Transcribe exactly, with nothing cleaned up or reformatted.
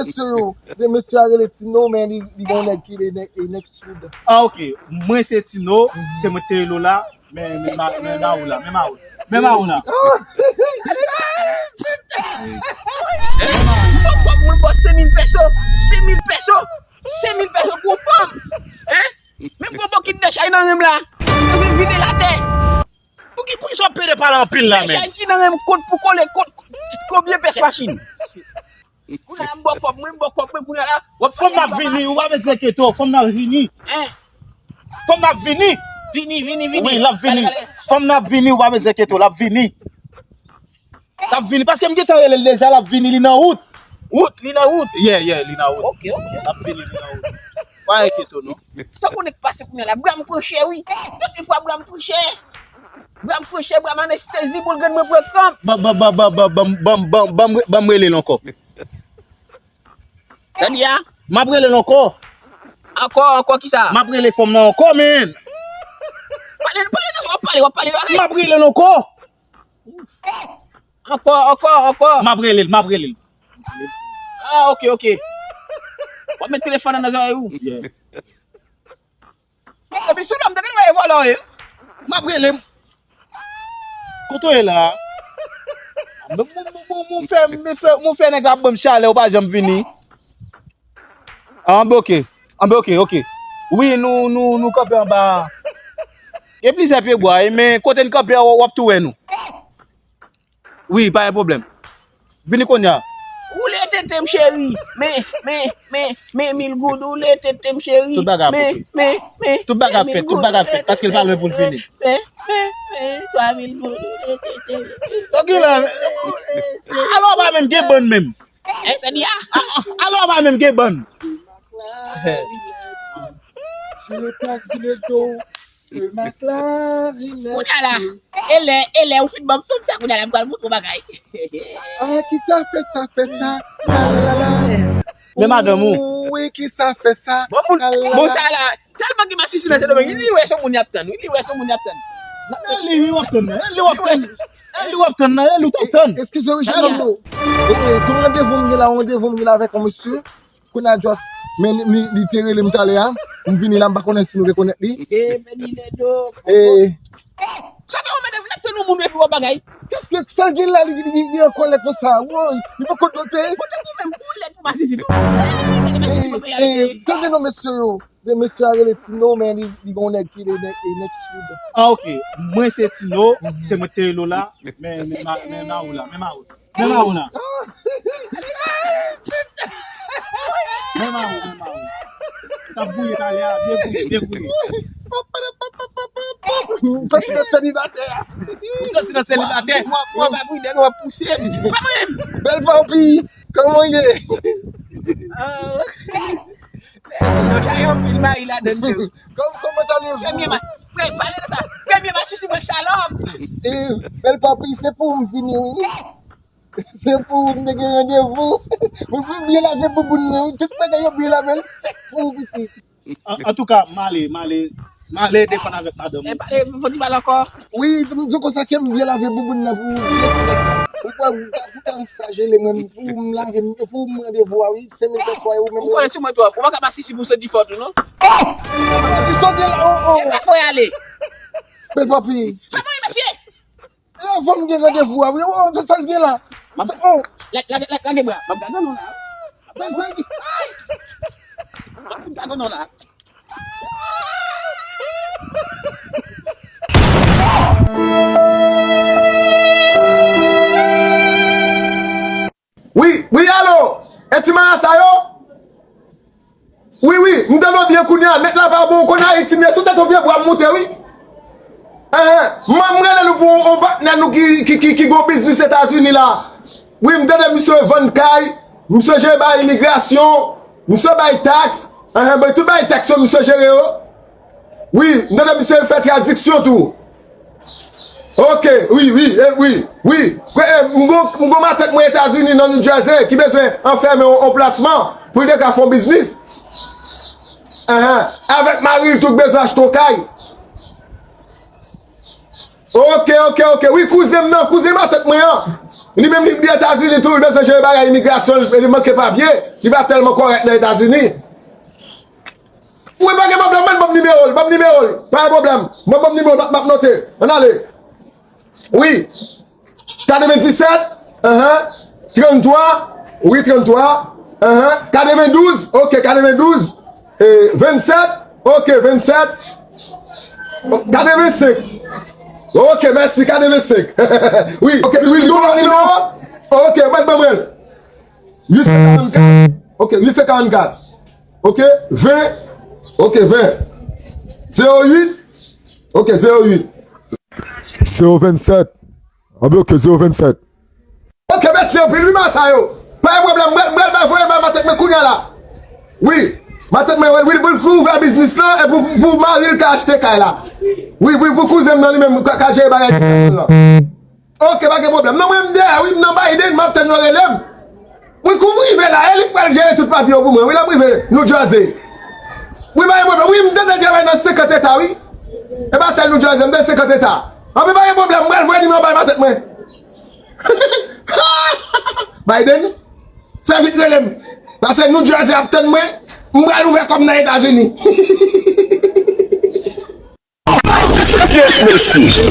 Mesye yo, se mesye a rele Tino, men li, li gen yon nèg ki rele nèg, e nèg Soud. Ah, ok. Mwen se Tino, se mwen te rele w la, men, men, ma- men Maoula, men Maoula. Men Maoula. M pran kòb mwen bò senk mil peso, senk mil peso, senk mil peso pou yon fanm. Hein? Menm gwo bokit dèchay nan men m la. Mwen vin vide l atè. Pou ki pou ki sa w pede pale anpil la men? Dèchay ki nan men m kont pou kole kont konbyen pyès machin. Kounye a m bò kòb mwen, m bò kòb mwen, kounye a la w ap Fanm nan ap vini, ou pa bezwen enkyete w, fanm nan ap vini. Hein? Fanm nan ap vini. Vini, vini, vini. Wi, l ap vini. Pale, pale. Fanm nan ap vini, ou pa bezwen enkyete w, l ap vini. L ap vini, paske m gentan rele l deja, l ap vini, li nan wout. Wout, li nan wout. Yeah, yeah, li nan wout. Ok, ok. L ap vini, li nan wout. Pa enkyete w non. Sa konnen k pase kounye a la, bra m tranche wi. Lòt de fwa bra m tranche. Bra m tranche, bra m anestezi, boul grenn mwen pran kanm. Ban, ban, ban, ban, ban, ban, ban, ban, ban, ban m rele l ankò. Tande a? M ap rele l ankò. Ankò, ankò kisa? M ap rele fanm nan ankò, men. Pale, pale, w ap pale, w ap pale, w ap M ap rele l ankò. Ankò, ankò, ankò. M ap rele l, m ap rele l. Ah, ok, ok. W ap met telefòn nan zòrèy ou. Yeah. Epi sou nonm, te gen wè vòlò ye. M ap rele m. Kote w ye la? Mwen, mwen, mwen, mwen, mwen fè, mwen fè, mwen fè nèg la ap ban m chalè, ou pa janm vini. Ah, anben ok. Anben ok, ok. Wi, nou, nou, nou kanpe anba. Gen plizyè pye bwa, e men kote n kanpe a, w ap tou wè nou. Wi, pa gen pwoblèm. Vini kounye a. Woule tete m cheri. Men, men, men, men mil goud, woule tete m cheri. Tout bagay ap Men, ok. men, men. Tout bagay ap fèt, tout bagay ap fèt, paske l pa lwen pou l fini. Men, men, men, twa mil goud, woule tete m. Donk, la, alò pa menm gen bann menm. Eh, sa di a? Alò pa menm gen bann. Je le place, je le dos, je ma clarinette. Kounye a la, e lè, e lè ou fin ban m fanm sa, kounye a la, m pral montre w bagay. Ah, ki sa fè sa, fè sa. Ah, la, la. Men madanm ou. Wi, ki sa fè sa. Bon, moun, Ah, la, bon, la. Sa la, tèlman gen masisi nan Sendomeng, li wè se moun y ap tann, wi, li wè se moun y ap tann. E li wi w ap tann nan, e li w ap tann. E li w ap tann nan, e li w t ap tann. Eskize wi, Janito. E, e, se yon randevou m gen la, yon randevou m gen la avèk yon mesye. Kounye a just, men li, li, li te rele m talè a. M vini la, m pa konnen si nou rekonèt li. E, men li lè do. E, Sa gen yon mèt vin ap tann yon moun epi w ap bagay. kèske sa l gen la, li, li, li, li an kòlè konsa? Woy, li poko dote. Kote ou menm pou lèt pou masisi tou. Eh, gade masisi pou E, e, tande non, mesye yo. Se mesye a rele Tino, men li, li gen yon nèg ki rele nèg, e nèg Soud. Ah, ok. Mwen se Tino, se mwen te rele w la, men, men, ma- men Maoula, men Maoula. Men Maoula. Men Maoula, men Maoula. T ap bouye talè a, byen bouye, byen bouye. M soti nan selibatè a. Ou soti nan selibatè. Mwen, mwen pa pride, nou ap pouse m. Pa mwen menm. Bèl papi, kòman w ye? Nan chay anpil mayi ladann tou. Kòm, kòman talè Premye ma, pre- pale de sa. Premye masisi brèk salòp. E, bèl papi, se pou m vini wi. Se pou m te gen randevou. Mwen pou m byen lave bouboun mwen wi. Tout bagay yo byen lave l sèk pou ou pitit. An- Antouka, m ale, m ale, m ale defann avèk madanm. E pale, fò di pale ankò. Wi, m di w konsa ke m byen lave bouboun nan pou ou byen sèk. Ou pa, ou pa, ou pa anfrajele mwen pou m lave m, pou m randevou a wi, senk mil pèso a ou menm. Ou konnen sou mwen twòp. Ou pa ka masisi pou se di fòt ou non. Li sot gen la, oh, oh. E pa fò y ale. Bèl papi. Sa mwen mesye. E avan m gen randevou a wi, oh, se sa l gen la. Oh. Lage, lage, lage, lage bra. M ap gade nou la. M ap gade nou la. Wi, wi, alo! E ti marasa yo? Wi, wi, m tande w byen kounye a, nèt la pa bon, ou konn Ayiti, men sou tèt yon pye bwa m moute, wi. Enhen, m, m rele nou pou yon patnè nou ki, ki, ki, ki gon biznis Etazini la. Wi, m tande misye vann kay, misye jere bay imigrasyon, misye bay taks, enhen, bay tout bay taks yo, misye jere yo. Wi, m tande misye fè tradiksyon tou. Ok, wi, wi, e, wi, wi. Kwe, e, m gon, m gon matant mwen Etazini nan New Jersey ki bezwen anfèmen yon, yon plasman pou l te ka fè yon biznis. Enhen, avèk mari l tou k bezwen achte yon kay. Ok, ok, ok. Wi, kouzen m nan, kouzen matant mwen an. Li menm li di Etazini tou, li bezwen jere bagay imigrasyon, li manke papye, li pa tèlman kòrèk nan Etazini. Wi, pa gen pwoblèm, mwen ban m nimewo l, ban m nimewo l. Pa gen pwoblèm. Mwen ban m nimewo l, m ap, m ap note. Ann ale. Wi. Katrevenndisèt, ahan. Tranntwa, wi, tranntwa, ahan. Katrevendouz, oke, katrevendouz. E, vennsèt, oke, vennsèt. Katrevensenk. Oke, mèsi, katrevensenk. Wi, oke, wi, li tou nan nimewo. Oke, mwen ban mwen l. Uit san karannkat. Oke, uit san karannkat. Oke, ven. Oke, ven. Zewo uit. Oke, zewo uit. Zewo vennsèt. Anben, oke, zewo vennsèt. Oke, mèsi anpil, wi, masa yo. Pa gen pwoblèm, mwen, mwen, mwen voye bay matant mwen kounye a la. Wi, matant mwen, wi, wi, pou, pou ouvè biznis lan, e pou, pou mari l ka achte kay la. Wi, wi, pou kouzen m nan li menm, ka, ka jere bagay edikasyon l lan. Oke, pa gen pwoblèm. Non, mwen, m dèyè, wi, m nan Biden, m ap tann yo rele m. Wi, kou m rive la, e li k pral jere tout papye yo pou mwen. Wi, lè m rive New Jersey. Wi, pa gen pwoblèm. Wi, m tande l travay nan senkant eta, wi. E pa sèl New Jersey, m tande senkant eta. Anben, pa gen pwoblèm, m pral voye nimewo bay matant mwen. Biden, fè vit rele m. Paske New Jersey ap tann mwen, m pral ouvè kò m nan Etazini. Kèt mesye.